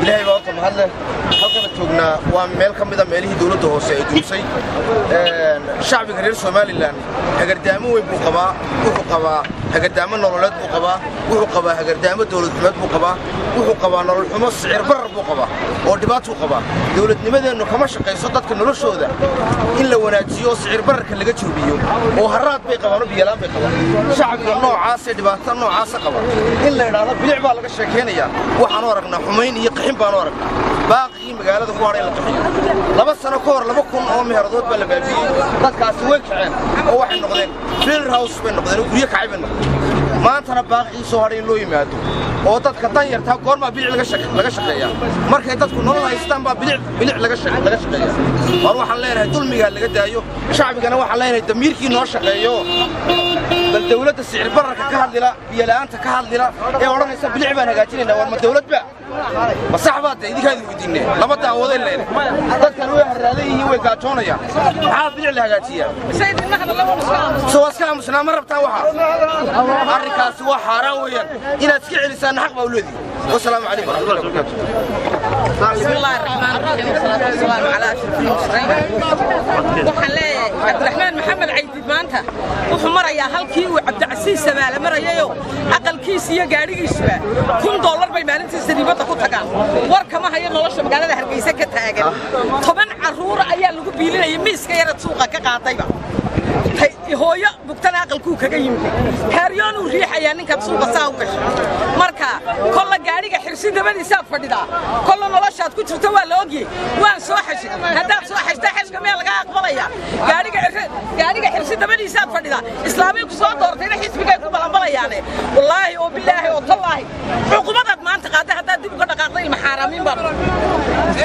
Ilaahay baa horta mahadleh. Halkana joognaa waa meel ka mida meelihii dowladda hoose ay dumisay. Shacbiga reer Somaliland hagardaamo weyn buu qabaa. Wuxuu qabaa hagardaamo nololeed buu qabaa, wuxuu qabaa hagardaamo dowladnimeed buu qabaa, wuxuu qabaa nolol xumo, sicir barar buu qabaa oo dhibaatuu qabaa. Dowladnimadeennu kama shaqayso dadka noloshooda in la wanaajiyo oo sicir bararka laga joobiyo, oo haraad bay qabaan oo biyo la'aan bay qabaan. Shacbiga noocaasee dhibaato noocaasa qaba in la idhaahdo bilic baa laga sheekaynayaa, waxaanu aragnaa xumayn iyo qaxin baanu aragnaa. Baaqigii magaalada ku hadhay in la qaxiyo. 2 sano ka hor 2000 oo meheradood baa la baabiyey. Dadkaasi way kaceen oo waxay noqdeen failure house bay noqdeen oo guryo kacay bay noqdeen. Maantana baaqigii soo hadhay in loo yimaado oo dadka danyartaa, goormaa bilic laga shaqeeyaa? Markay dadku nolol haystaan baa bilic laga shaqeeyaa. War waxaan leenahay dulmigaa laga daayo. Shacbigana waxaan leenahay damiirkii noo shaqeeyo. Bal dawladda sicir bararka ka hadlila, biyola'aanta ka hadlila ee odhanaysa bilic baan hagaajinaynaa, war ma dawladba? Ma sax baad de? Idinkaa idin weydiinne. Lama daawaday leene. Dadkan way harraadan yihiin, way gaajoonayaan. Maxaa bilic la hagaajiyaa? Soo waa iska aamusnaa? Ma rabtaan waxa? Arrinkaasi waa xaaraan weeyaan. Inaad iska celisaanna xaq baa u leedihi. Wasalaamu calaykum waraxmatullahi wabarakaatu. بسم الله الرحمن الرحيم، والصلاة والسلام على أشرف المرسلين. Waxaan leeyahay Cabdiraxmaan Maxamed Caydiid maanta wuxuu marayaa halkii uu Cabdicasiis Samaale marayayo. Aqalkiisa iyo gaadhigiisuba $1000 bay maalintii sariibadda ku tagaan. War kama hayo nolosha magaalada Hargeysa ka taagan. 10 carruura ayaa lagu biilinayay miiska yarad suuqa ka qaadayba. Hooyo bugtana aqalkuu kaga yimid, kaaryoonuu riixayaa ninkaad suuqa saa u gashay. Marka kolla gaadhiga Xirsi dabadiisaad fadhidaa, kolla noloshaad ku jirto waa la ogyey. Waan soo xashay. Haddaad soo xashta, xashka miyaa lagaa aqbalaya? Gaadhiga Xirsi dabadiisaad fadhidaa. Islaamay ku soo doortayna xisbigay ku balanbalayaane. Wallaahi oo bilaahi oo tallaahi, cuqubadaad maanta qaadday haddaad dib uga dhaqaaqda ilma xaaraamiin baad.